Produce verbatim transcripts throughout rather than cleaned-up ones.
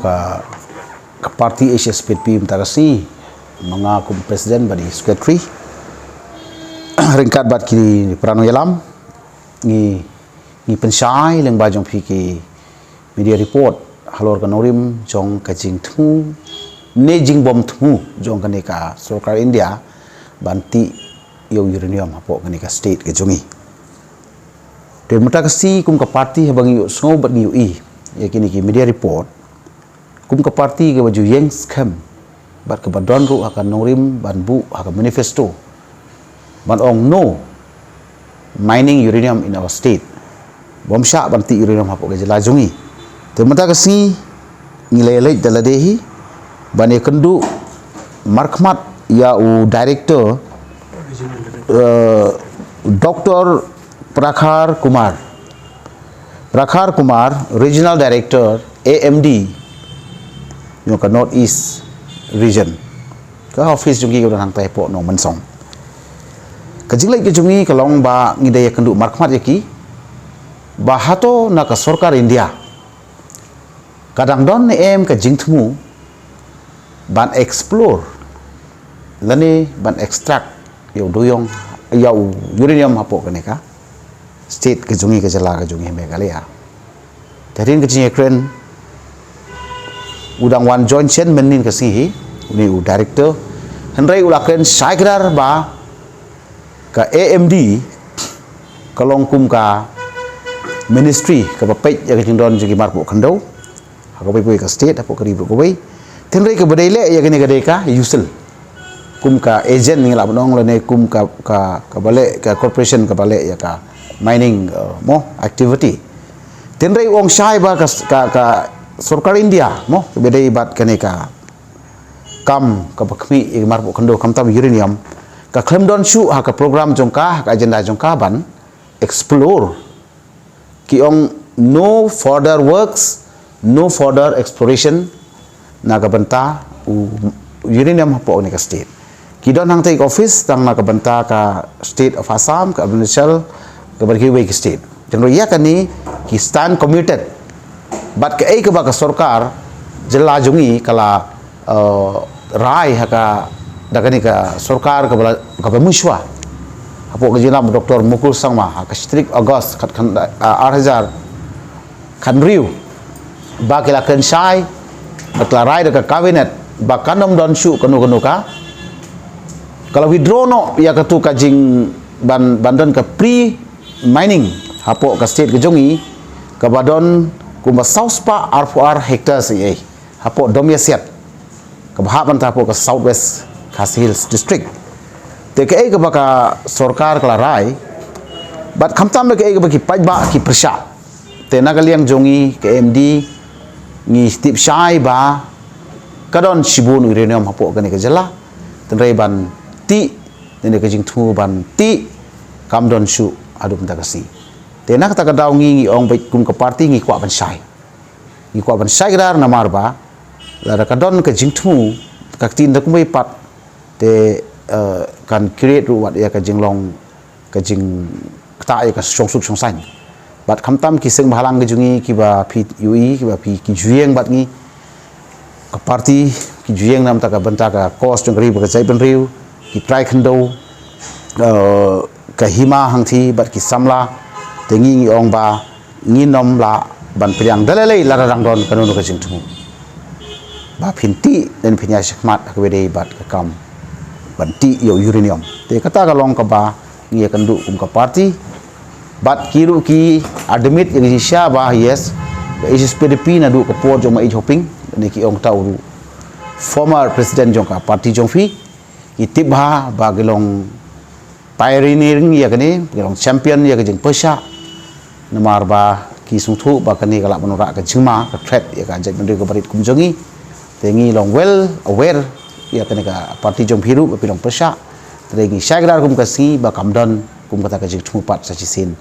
Ka, ka party H S P D P mynta ka sngi, ma nga kum president bad i secretary, ryngkat bad ki para nongïalam, ngi, ngi pynshai lyngba jong phi ki media report halor ka nongrim jong ka jingthmu ne jingbym thmu jong kane ka sorkar India ban tih ïa u uranium hapoh kane ka state ka jong ngi. Te mynta ka sngi kum ka party haba ngi ïohsngew bad ngi ïohi ïa kine ki media report, kum ka party kaba ju ïeng skhem bad kaba don ruh ha ka nongrim ban buh ha ka manifesto ban ong no mining uranium in our state. Bym shah ban tih uranium hapoh ka jylla jong ngi. Te mynta ka sngi ngi la leit da lade hi ban ïakynduh markhmat ïa u director, eh, Doctor Prakhar Kumar. Prakhar Kumar, Regional Director, A M D, jong ka North East Region. Ka office jong ki ka don hangtai hapoh Nongmynsong. Ka jingleit ka jong ngi ka long ba ngi da ïakynduh markhmat ïa ki ba hato na ka sorkar India ka dang don ne em ka jingthmu ban explore lane ban extract ïa u duyong, ïa u uranium hapoh kane ka state ka jong ngi, ka jylla ka jong ngi Meghalaya. Te hadien ka jingïakren, u dang wan join shen mynnin ka sngi hi, une u director, hynrei u la kren shai kdar ba ka A M D ka long kum ka ministry kaba peit ïa ka jingdon jong ki marpuh khyndew ha kawei kawei ka state hapoh ka ri baroh kawei. Hynrei kaba dei leh ïa kane ka dei ka USIL kum ka agent, ngi lah ban ong, lane kum ka, ka, kaba leh, ka corporation kaba leh ïa ka mining, eh, mo, activity. Hynrei u ong shai ba ka, ka, ka sorkar India, mo, kaba dei bad kane ka kam kaba khmih ïa ki marpuh khyndew khamtam uranium, ka khlem don shuh ha ka program jong ka, ha ka agenda jong ka ban explore. Ki ong no further works, no further exploration na ka bynta u uranium hapoh kane ka state. Ki don hangtai ka office tang na ka bynta ka state of Assam, ka Arunachal, kaba kiwei ki state. Te ïa kane ki stand committed. Bad kaei kaba ka sorkar jylla jong ngi ka la, eh, rai ha ka, da kane ka sorkar kaba la, kaba mynshwa hapoh ka jingïalam Doctor Mukul Sangma ha ka shi tarik August khat khan, eh, ar hajar khathynriew, ba ki la kren shai, ba ki la rai da ka cabinet ba kan ym don shuh kano kano ka, ka la withdraw noh ïa katu ka jing ban, ban don ka pre mining hapoh ka state ka jong ngi, kaba don kumba saw spah arphew ar hectares ïa, hapoh Domiasiat, kaba hap ban ta hapoh ka South West Khasi Hills District. Te kaei kaba ka sorkar ka la rai, bad khamtam da kaei kaba ki paidbah ki pyrshah. Te na ka liang jong ngi ka A M D ngi tip shai ba ka don shibun uranium hapoh kane ka jylla. Hynrei ban tih, ne ka jingthmu ban tih kam don shuh haduh mynta ka sngi. Te na kata ka daw ngi, ngi ong beit kum ka party ngi kwah ban shai. Ngi kwah ban shai kdar namar ba lada ka don ka jingthmu, ka ktien da kumwei pat, te, eh, kan create ruh wat ïa ka jinglong, ka jingktah ïa ka shongsuk shongsaiñ. Bad khamtam ki seng bhalang ka jong ngi kiba phi ïohi, kiba phi ki ju ïeng bad ngi, ka party ki ju ïeng na ka bynta ka cause jong ka ri bad ka jaitbynriew, ki trai khyndew, eh, ka hima hangthie bad ki samla. Te ngi, ngi ong ba ngin ym lah ban pdiang da lei lei lada dang don kano kano ka jingthmu. Ba phin tih, ne phin ïaishah khmat ha kaba ïadei bad ka kam ban tih ïa u uranium. Te kata ka long kaba ngi ïakynduh kum ka party. Bad ki ruh ki admit ïa ka jingshisha ba yes, ka H S P D P naduh ka por jong Mahi Hoping, ne ki ong ta u ruh former president jong ka party jong phi, ki tip bha ba ki long pioneering ïa kane, ki long champion ïa ka jingpyrshah. Namar ba ki sngewthuh ba kane ka lah ban wanrah ka jingma, ka threat ïa ka jaitbynriew kaba rit kum jong ngi. Te ngi long well aware ïa kane ka party jong phi ruh ba phi long pyrshah. Te ngi shai kdar kum ka sngi ba kam don kum kata ka jingthmu pat sa shisien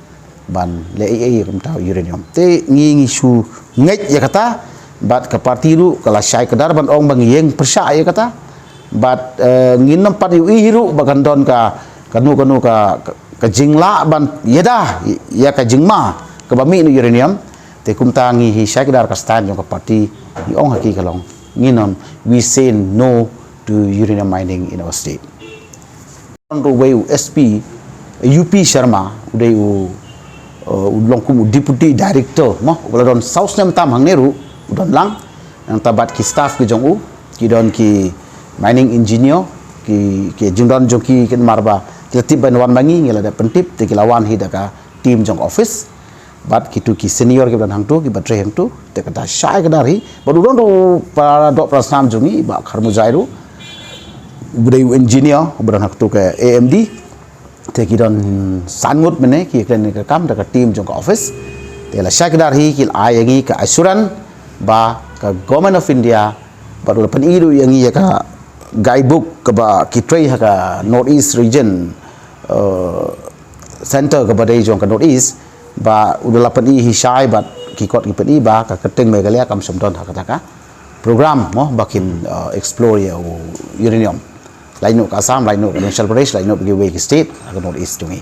ban leh ei ei kum ta uranium. Te ngi, ngi shu ngeit ïa kata, bad ka party ruh ka la shai kdar ban ong ba ngi ïeng pyrshah ïa kata. Bad, eh, ngin ym pat ïohi hi ruh ba kan don ka, kano kano ka, ka, ka jinglah ban ïada ïa ka jingma kaba mih na uranium. Te kumta ngi hi shai kdar ka stand jong ka party, ngi ong ha ki ka long, ngi non, we say no to uranium mining in our state. Ruh wei u S P, U P Sharma, u dei u, uh, u long kum u deputy director, mo, u la don saw snem tam hangne ruh, u don lang, nangta bad ki staff ki jong u, ki don ki mining engineer, ki, ki jingdon jong ki kin mar ba, ki la tip ban wan ma ngi, ngi la da pyntip, te ki la wan hi da ka team jong office. Bad kitu ki senior ki ba don hangtu, ki ba trei hangtu, te kata shai kdar hi, bad u don ruh para doh para snam jong ngi, Bah Kharmujai ruh, u dei u engineer, u ba don hangtu ka A M D, te ki don san ngut mynne, ki kren ka kam, da ka team jong ka office, te la shai kdar hi, ki la ai ïa ngi ka assurance, ba ka Government of India, bad u la pyni ruh ïa ngi ïa ka guidebook, kaba ki trei ha ka North East region, uh, center kaba dei jong ka North East, ba u la pyni hi shai bad ki kot ki pyni ba ka kyrteng Meghalaya kam shym don ha kata ka program mo ba kin, uh, explore ïa u uranium. Laitluid ka Assam, laitluid ka Arunachal Pradesh, laitluid ki wei ki state ha ka North East jong ngi.